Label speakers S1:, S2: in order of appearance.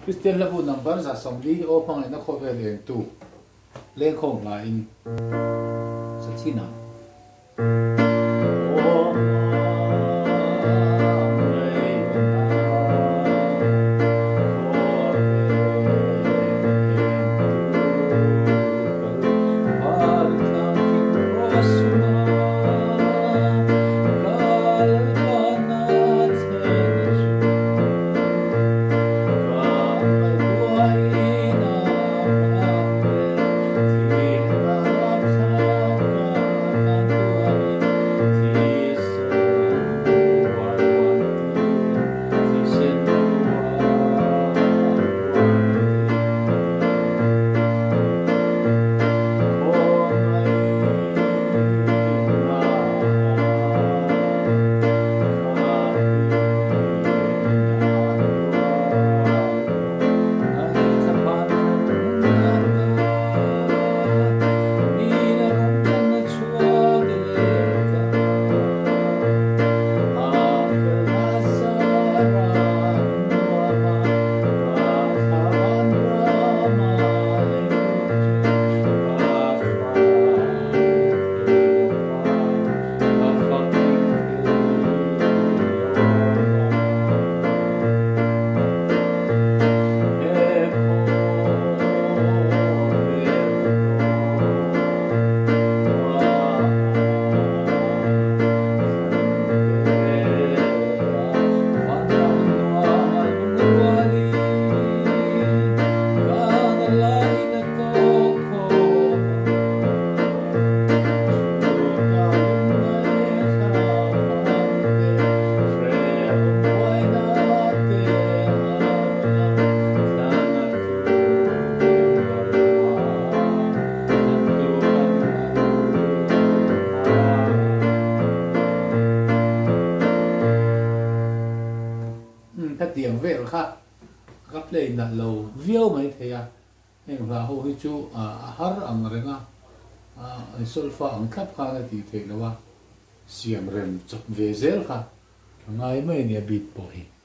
S1: Kristian hlabu number 140 Aw hmangaihna khawvel engtu lengkhawm hlain sa thin ang. Hetiang vel kha ka play nalh lo viau mai thei a, heng hla ho hi chu a har ang reng a, solfa ang thlap khan a tih theih loh a, siam rem chawp ve zel kha a ngai mai a nia beat pawh hi.